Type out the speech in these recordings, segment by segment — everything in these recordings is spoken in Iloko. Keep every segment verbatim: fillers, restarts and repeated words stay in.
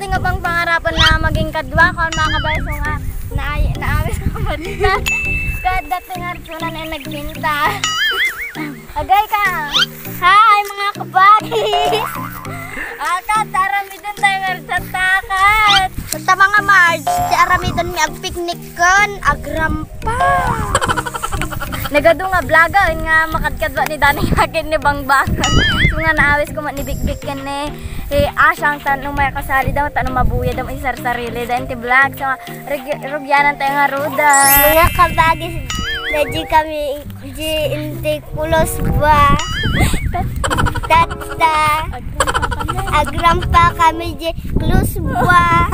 Nga pang pangarapan na maging kadua ko, mga kababayan, nga naay-, naawis ko man. Kada tingarsunan ay nagminta. Agay ka. Hi, mga kabagis. Akat, aramidon tayo nga sa takat. Basta, mga Marge, ti aramidon mi agpiknik ken agrampa. Nagadu nga vlogan nga makadkadua ni Dani ken ni Bangbang. So nga naawis ko man ni Bikbik ken ni, eh, Asang, ta no makasali da, ta no mabuya da, isarsarili da iti vlog. So, rug-, rugianan tayo nga ruda. Mga kabagis, na di kami, di inti kulos ba? Tata, agrampa kami di kulos ba?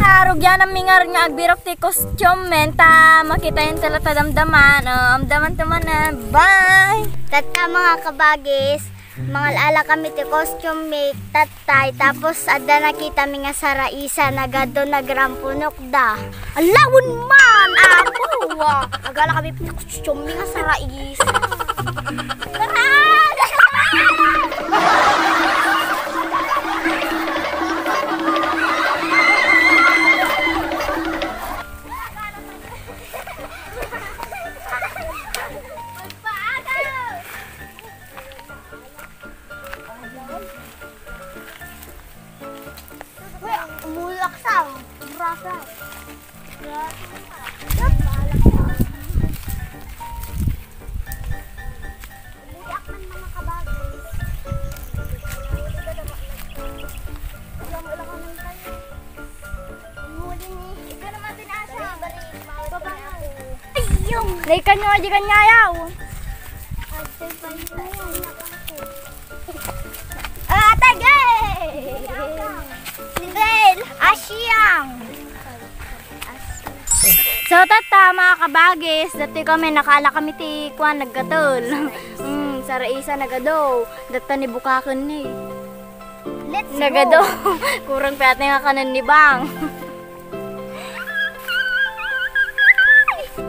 Arugianan mi nga, nga agbirok ti costume men, ta makitayon ta la ta damdaman. O, damdaman to man, eh. Bye! Tata, mga kabagis, mangalala kami ti costume mi, tatay, tapos adda nakita mi nga saraisa, nagadu, nagrampunok da. Alawen man, apo! Agala kami ti costume mi nga saraisa. Uy, umulak sa, brasa. Uliak man, mga kabagis. Ulam-ulam naman tayo. Ang huli ni, ikaw naman din, Asha. Baba na. Ayun. Naikan nyo, di kan nyayaw. Ate, pa yun. Ah, Ate Gay! Si Bel, Asyang. So, tata, mga kabagis, dati kami, nakaala kami ti kuan, naggatol. Mm, saraisa, nagadu. Data ni bukaken ni. Let's go. Nagadu. Kurang pati nga kanan ni Bang.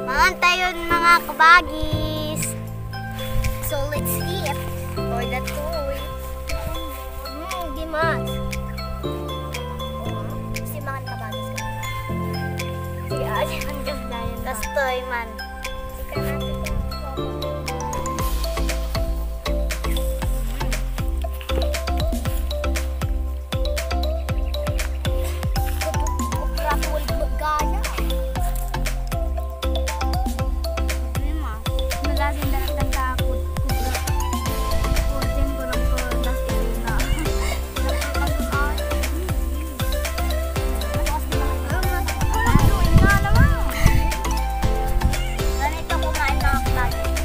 Mangan tayo, mga kabagis. So, let's eat for the toy. Mm, di mas. Si mangan kabagis. Si Ate, ang ganda yun. Kastoy man. Ganito kumain, mga kabagis.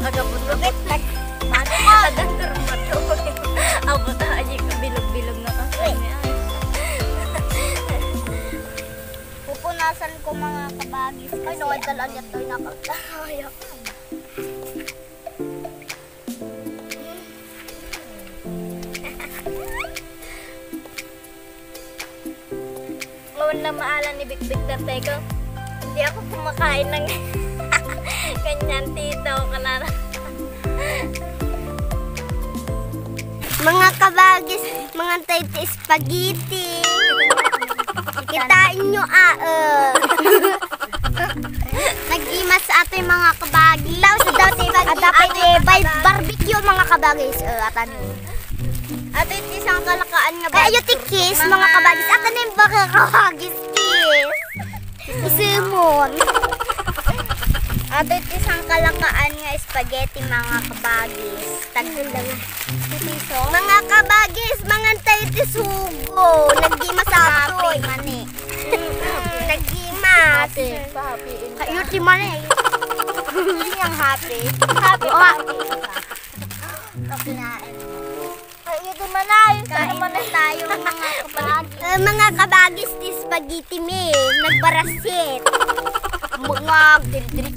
Agabot-abot. Agabot-abot. Abot, aji ka bilog-bilog na kasi. Pupunasan ko, mga kabagis, kasi ano, ang dalan niya to'y nakakaya. Awan na maalan ni Bikbik, tatay ko. Hindi ako kumakain ng ganyan, tito, kanara. Mga kabagis, mga tayo ti spaghetti. Kitain nyo, ah, eh. Nag-imas atoy, mga kabagis. Tapos daw ti spaghetti, atoy ti mga bar-, kabagis. Barbecue, mga kabagis. Eh, atan. Atoy ti sangkalakaan nga. Ay, ayo ti kiss, mga kabagis. Atan yung baka kabagis, kiss. Isimon. Atoy ti sangkalakaan nga spaghetti, mga kabagis. Taganda nga. Mga kabagis, mangan tayo ti sugo. Naggimas atoy. Happy, mani. Mm, naggimas. Happy. Happy. Kayo ti mani. Hindi yang happy. Happy, happy. Okay na. Ay, ito manay. Kain na tayo, mga kabagis. Eh, mga kabagis, ti spaghetti mi. Nagbarasit. Mga diri-diri.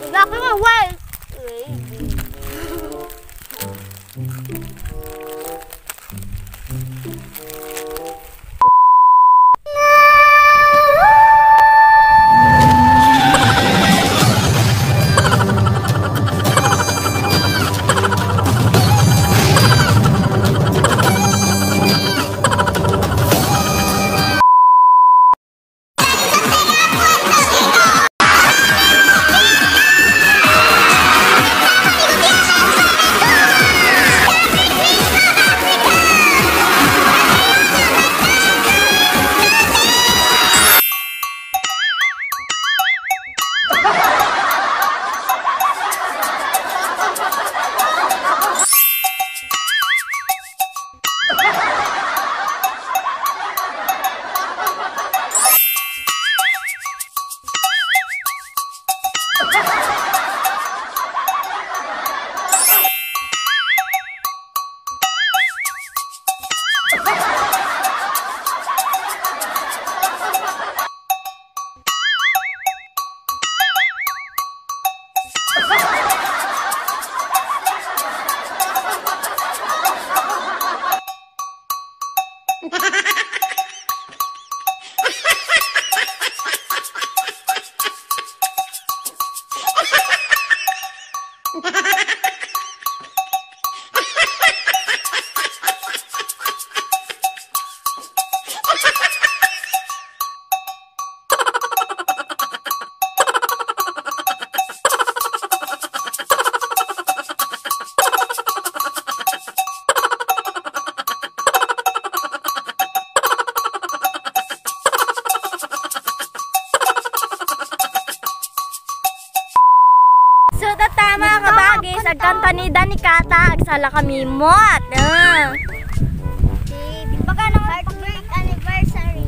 Wala ka nga, why? So, tatta, mga kabagis, agkanta ni Danica ta, agsala kami met. Ah. Baga naman, heartbreak anniversary.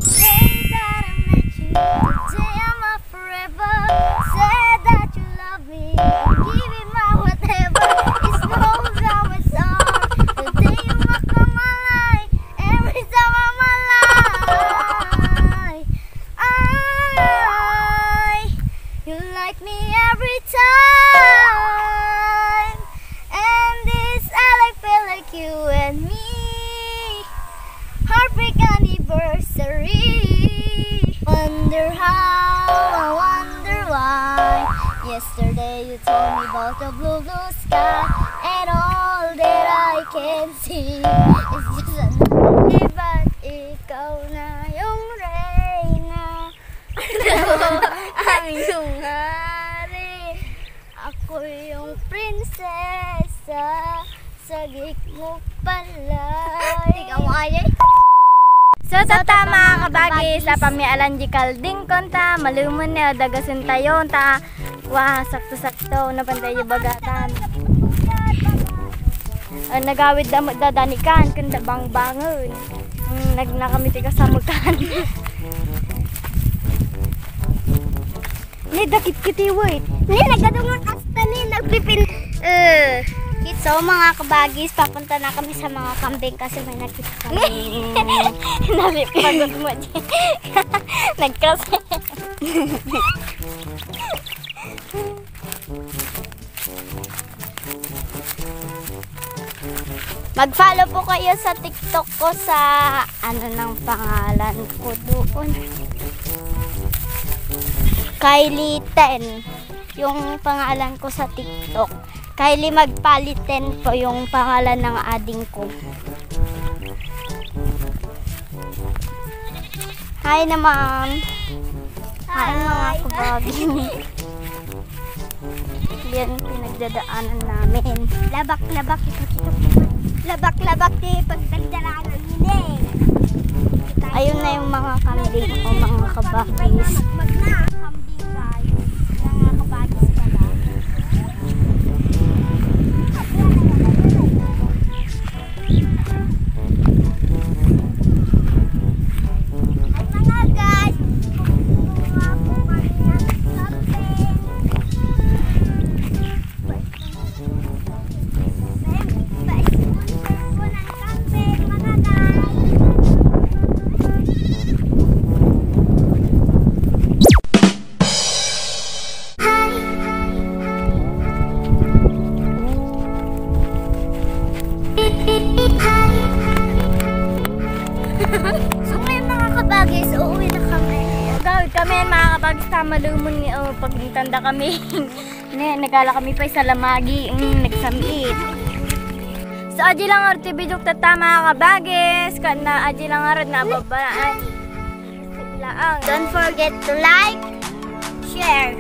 Day that I met you, the day of my forever. Said that you love me, give me my whatever. It's no doubt it's on. The day you walk on my life, every time of my life. I, you like me every time. And this I like feel like you and me. Heartbreak anniversary. Wonder how, I wonder why. Yesterday you told me about the blue, blue sky, and all that I can see is just a night. Ba't ikaw na yung reyna? Ang iyong hari. Ako yung prinsesa sa gikmok palay. Ikaw ay. So, tatta, mga kabagis, sa pamialan di kalding konta, malumen ni, dagasen tayo, ta, wa, sakto-sakto, napantay di bagatan. Ah, nagawid da, da Danican, kanda bangbangen. Mm, nag-, nakami ti kasamutan. Ni, dakit kiti, wait. Ni, nagadungan kasta ni, nagpipin-, eh. So, mga kabagis, papunta na kami sa mga kambing kasi may nakita kami. Nalipagot mo dyan. Nagkasi. Mag-follow po kayo sa TikTok ko sa, ano nang pangalan ko doon? Kylie Ten. Yung pangalan ko sa TikTok. Kylie Magpaliten po yung pangalan ng ading ko. Hi naman. Hi, mga kabagis. Yan, pinagdadaanan namin. Labak-labak, labak-labak ti pagdadaanan namin eh. Ayun na yung mga kambing o mga kabagis. Magmagna kambing, guys. Mga kabagis pala. Ay, mga guys, kumuha po kami ng kape. Ay, pa-sponsor po ng kape, mga guys. So ngayon, mga kabagis, uuwi na kami. Gawid kami, mga kabagis, tama lumon ni, oh, pagtanda kami. Ne, nagala kami pa sa lamagi, mm, nagsamiit. So, adi lang arti bidok tata, mga kabagis. Kana, adi lang arat na baba. Ay. Laang. Don't forget to like, share,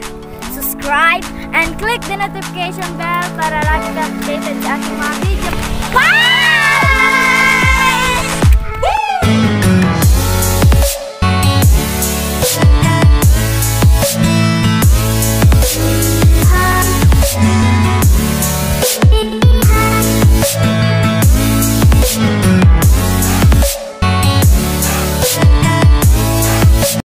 subscribe, and click the notification bell para lagi ka updated sa aking mga video. Bye!